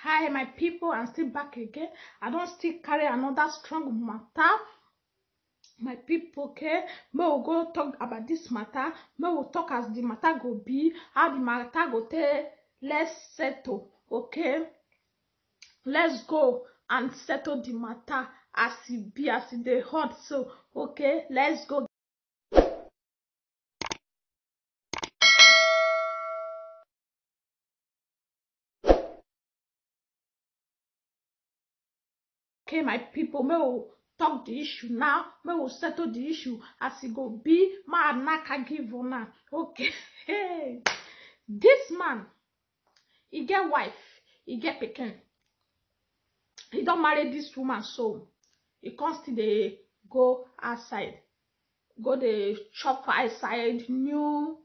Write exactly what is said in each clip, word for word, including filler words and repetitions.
Hi, my people, I'm still back again. I don't still carry another strong matter. My people, okay, may we go talk about this matter. May we talk as the matter go be, how the matter go take. Let's settle, okay? Let's go and settle the matter as it be, as it dey hot. So, okay, let's go. Okay, my people, may we talk the issue now. May we settle the issue as it go be. Ma Anaka give una. Okay. This man, he get wife, he get pikin. He don't marry this woman, so he come still dey go outside, go dey chop for outside new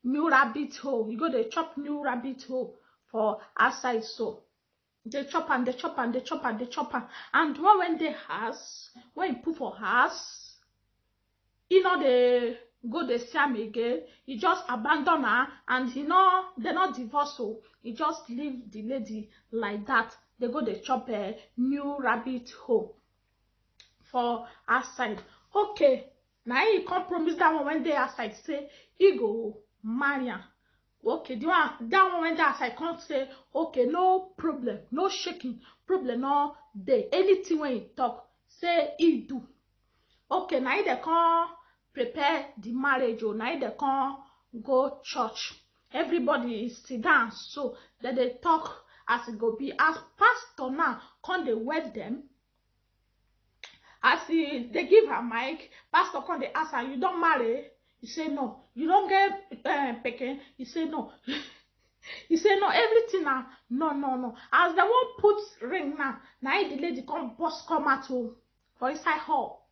new rabbit hole. He go dey chop new rabbit hole for outside, so dey chop am, dey chop am, dey chop am, dey chop am. And one when dey house, when he put for house, he no dey go dey see am again. He just abandon her, and he no, they no divorce. So he just leave the lady like that. They go dey chop a new rabbit hole for outside. Okay, now he come promise that one when dey outside say he go marry am. Okay, the one, that one when dey outside come say, okay, no problem, no shaking, problem no dey. Anything when he talk, say he do. Okay, now he dey come prepare the marriage. Oh, now he dey come go church. Everybody is sit down, so that they talk as it go be. As pastor now come dey wed them, as he dey give her mic, pastor come dey ask her, "You don't marry?" He say, "No." "You don't get uh, pikin?" He say, "No." He say, "No, everything na no, no, no." As they won't put ring now, now the lady come bust come out, oh, for inside hall,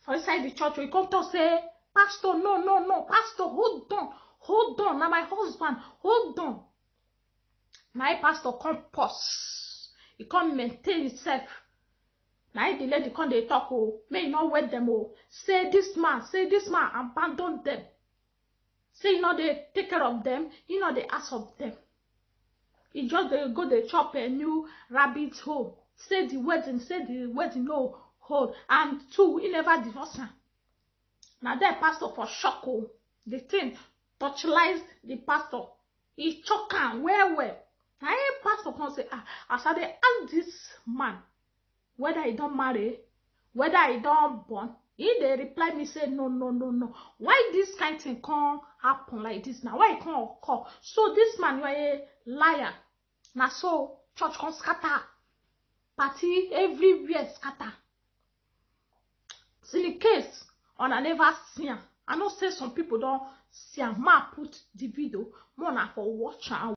for inside the church. Oh, he come talk say, "Pastor, no, no, no, pastor, hold on, hold on, now my husband, hold on." Now pastor come pause, he come maintain himself. Now the lady come dey talk, oh, may he not wed them, oh. Say this man, say this man abandon them. Say he no dey take care of them, he no dey ask of them. He just dey go dey chop a new rabbit hole. Say the wedding, say the wedding no hold. And two, he never divorce am. Now that pastor for shock, oh, the thing torchlight the pastor. He choke am well well. Now him pastor come say, "Ah, as I dey ask this man whether he don't marry, whether he don't born," he dey reply me say, "No, no, no, no. Why this kind thing come happen like this now? Why he come occur?" So this man, you are a liar. Now so church come scatter, party everywhere scatter. So in case una never see am, I know say some people don't see am. Ma put the video, more na for watch am.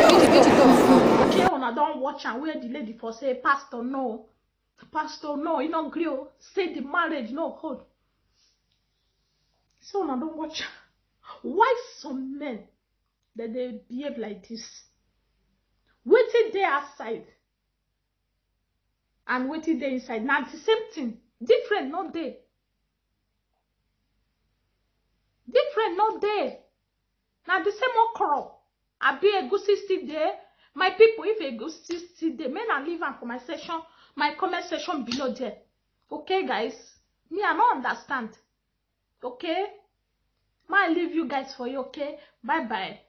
Okay, una don watch am where the lady for say, "Pastor, no. Pastor, no, he no gree o. Say the marriage no hold." So una don watch am. Why some men that they behave like this? Wetin dey outside? and wetin dey inside na the same thing. Different no dey. Different no dey. Na the same okro. Abi egusi still dey? My people, if egusi still dey, make una leave am for my section, my comment section below there. Okay, guys? Me, I no understand. Okay? Ma leave you guys for you, okay? Bye bye.